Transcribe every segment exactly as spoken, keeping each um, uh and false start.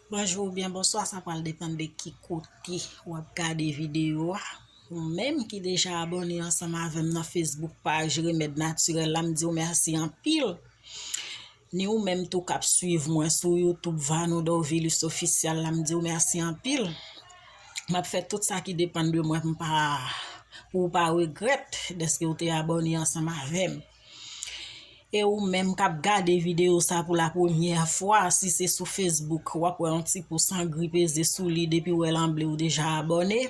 Bonjou oubyen bonswa, sa pral depann de ki kote w ap gade videyo a. Ou menm ki deja abòne ansanm avè m nan Facebook paj Remèd Natirèl la, m di w mèsi anpil. Ni ou menm tou k ap swiv mwen sou YouTube, Vano Dorvilus Official la, m di w mèsi anpil. M ap fè tout sa ki depann de mwen pou m pa, pou w pa regrèt dèske w te abòne ansanm avè m. E ou menm k ap gade videyo sa pou la premyè fwa, si se sou Facebook, w ap wè yon ti pous an gri peze sou li, depi w wè l an ble, ou deja abòne.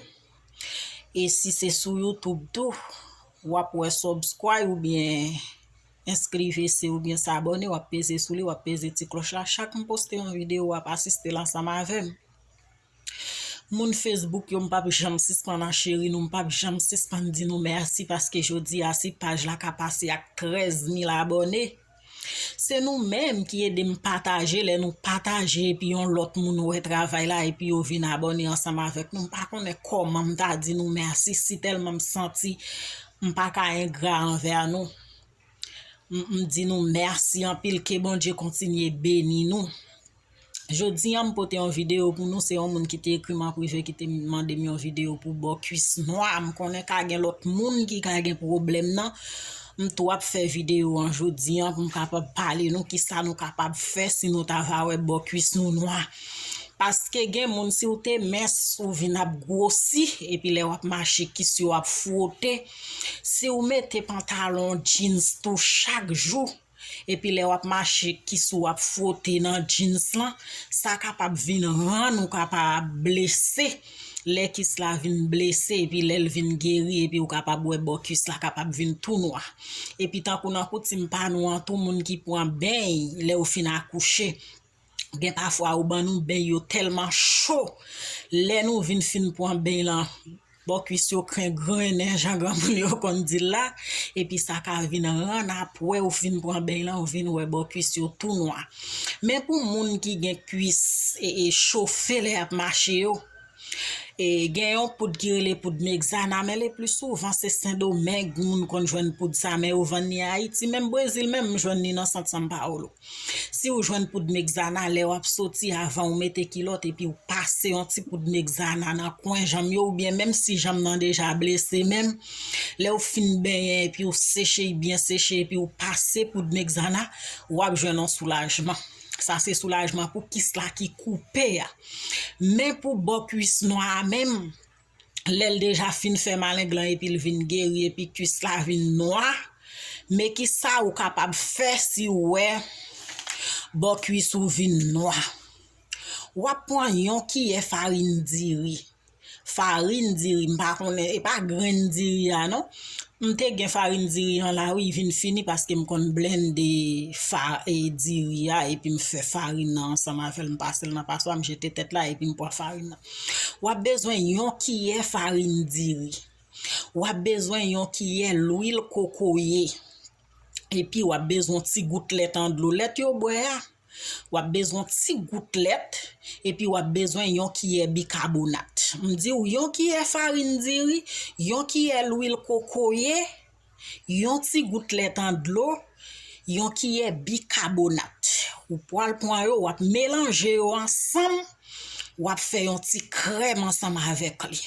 E si se sou YouTube tou, w ap wè subscribe oubyen enskrivese oubyen s'abonner, w ap peze sou li, w ap peze ti klòch la. Chak m poste yon videyo, w ap asiste l ansanm avè m. Moun Facebook yo, m p ap janm sispann ancheri nou, m p ap janm sispann di nou mèsi paske jodi a si paj la ka pase ak trèz mil abòne, se nou menm ki ede m pataje. Lè nou pataje epi yon lòt moun wè travay la epi yo vin abòne ansanm avèk nou, m pa konnen kòman m ta di nou mèsi, sitèlman m santi m pa ka engra anvè nou. M, m di nou mèsi anpil, ke Bondye kontinye beni nou. Jodi a, m pote yon videyo pou nou, se yon moun ki te ekri m an prive, ki te mande m yon videyo pou bò kwis nwa. M konnen ka gen lòt moun ki ka gen pwoblèm nan. M tou ap fè videyo an jodi a pou m kapab pale nou kisa nou kapab fè si nou ta va wè bò kwis nou nwa. Paske gen moun, si w te mens, ou vin ap gwosi, epi lè w ap mache, kis yo ap fwote. Si w mete pantalon jeans tou chak jou, epi lè w ap mache, kis ou ap fwote nan jeans lan, sa kapab vin rann ou kapab blese. Lè kis la vin blese, epi lè l vin geri, epi ou kapab wè bò kwis la kapab vin tou nwa. Epi tankou nan koutim pa nou an tou, moun ki pran beny lè yo fin akouche, gen pafwa yo ban nou beny yo tèlman cho, lè nou vin fin pran beny lan, bò kwis yo kren grennen, jan granmoun yo konn di l la, epi sa ka vin rann apre ou fin pran beny lan, ou vin wè bò kwis yo tou nwa. Men pou moun ki gen kwis e, e chofe lè y ap mache yo, e gen yon poud ki rele poud Mexana, men le pli souvan se Sendomeng moun konn jwenn poud sa, men yo vann li Ayiti, menm Brezil menm m jwenn li nan sant São Paulo. Si w jwenn poud Mexana, lè w ap soti, avan w mete kilòt epi w pase yon ti poud Mexana nan kwen janm yo, oubyen menm si janm nan deja blese menm, lè w fin benyen epi w seche, byen seche, epi w pase poud Mexana, w ap jwenn yon soulajman. Sa se soulajman pou kis la ki koupe a. Men pou bò kwis nwa a menm, lè l deja fin fè maleng lan epi l vin geri epi kwis la vin nwa, men kisa ou kapab fè si w wè bò kwis ou vin nwa? W ap pran yon kiyè farin diri. Farin diri, m pa konnen, e pa grenn diri a non. M te gen farin diri an la wi, vin fini paske m konn blende fa, e, diri a, epi m fè farin nan ansanm avè l, m pase l nan paswa, m jete tèt la, epi m pran farin nan. W ap bezwen yon kiyè farin diri. W ap bezwen yon kiyè lwil kokoye. Epi w ap bezwen yon ti gout lèt an dlo. Lèt yo bwè a, w ap bezwen yon ti gout lèt, epi w ap bezwen yon kiyè bikabonat. M di w, yon kiyè farin diri, yon kiyè lwil kokoye, yon ti gout lèt an dlo, yon kiyè bikabonat. Ou pral pran yo, w ap melanje yo ansanm, w ap fè yon ti krèm ansanm avèk li.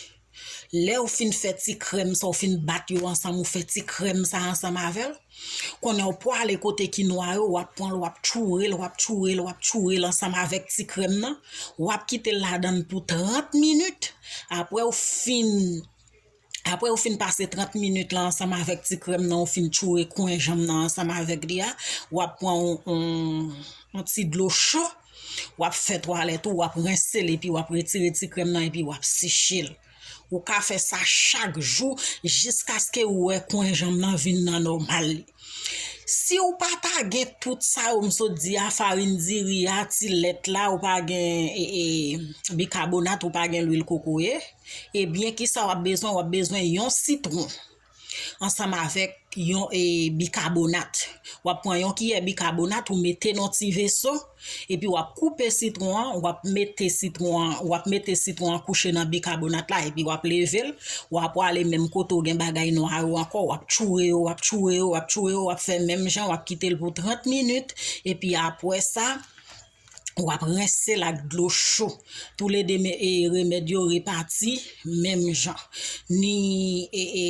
Lè w fin fè ti krèm sa, w fin bat yo ansanm, ou fè ti krèm sa ansanm avè l. Kounye a w pwale kote ki nwa yo, w ap pran l, w ap tchoure l, w ap tchoure l, w ap tchoure l ansanm avèk ti krèm nan. W ap kite l ladan l pou trant minit. Apre w fin, apre w fin pase trant minit la ansanm avèk ti krèm nan, w fin tchoure kwen janm nan ansanm avèk li a, w ap pran yon, yon, yon ti dlo cho, w ap fè twalèt ou, w ap rense l, epi w ap retire ti krèm nan, epi w ap seche l. Ou ka fè sa chak jou jiskaske ou wè kwen janm nan vin nan nòmal li. Si w pa ta gen tout sa yo m sot di a, farin diri a, ti lèt la, ou pa gen, e, e, bikabonat, ou pa gen lwil kokoye, ebyen, kisa w ap bezwen? W ap bezwen yon sitwon ansanm avèk yon, e, bikabonat. W ap pran yon kiyè bikabonat, ou mete nan ti veso, epi w ap koupe sitwon an, w ap mete sitwon an, w ap mete sitwon an kouche nan bikabonat la, epi w ap leve l, w ap prale menm kote w gen bagay nwa yo ankò, w ap tchoure yo, w ap tchoure yo, w ap tchoure yo, w ap fè menm jan, w ap kite l pou trant minit, epi apre sa, w ap rense l ak dlo cho. Toulede remèd yo repati menm jan. Ni e, e,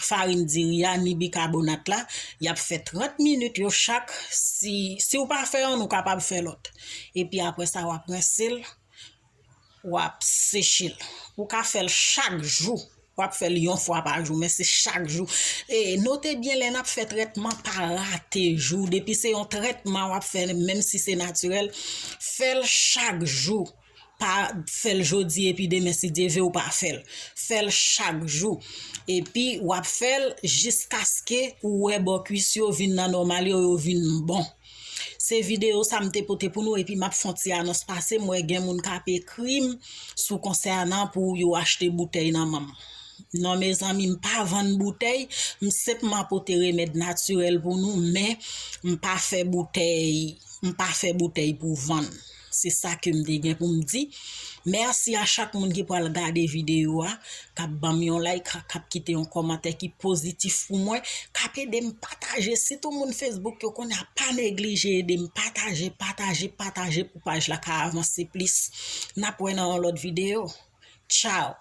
farin diri a, ni bikabonat la, y ap fè trant minit yo chak. Si, si w pa fè youn, ou kapab fè lòt. Epi apre sa, w ap rense l, w ap seche l. Ou ka fè l chak jou. W ap fè l yon fwa pa jou, men se chak jou. E note byen, lè n ap fè trètman, pa rate jou. Depi se yon trètman w ap fè, menm si se natirèl, fè l chak jou. Pa fè l jodi epi demen, si Dye ve, ou pa fè l. Fè l chak jou. Epi w ap fè l jiskaske ou wè bò kwis yo vin nan nòmal yo, yo vin bon. Se videyo sa m te pote pou nou, epi m ap fè yon ti anons pase. M wè gen moun k ap ekri m sou konsènan pou yo achte boutèy nan men m. Non, mezanmi, m pa vann boutèy, m senpman pote remèd natirèl pou nou, men m pa fè boutèy, m pa fè boutèy pou vann. Se sa ke m te gen pou m di. Mèsi a chak moun ki pral gade videyo a, k ap ban m yon like, k ap kite yon kòmantè ki pozitif pou mwen, k ap ede m pataje. Sitou moun Facebook yo konnen, pa neglije ede m pataje, pataje, pataje pou paj la ka avanse plis. N ap wè nan yon lòt videyo. Tchaw!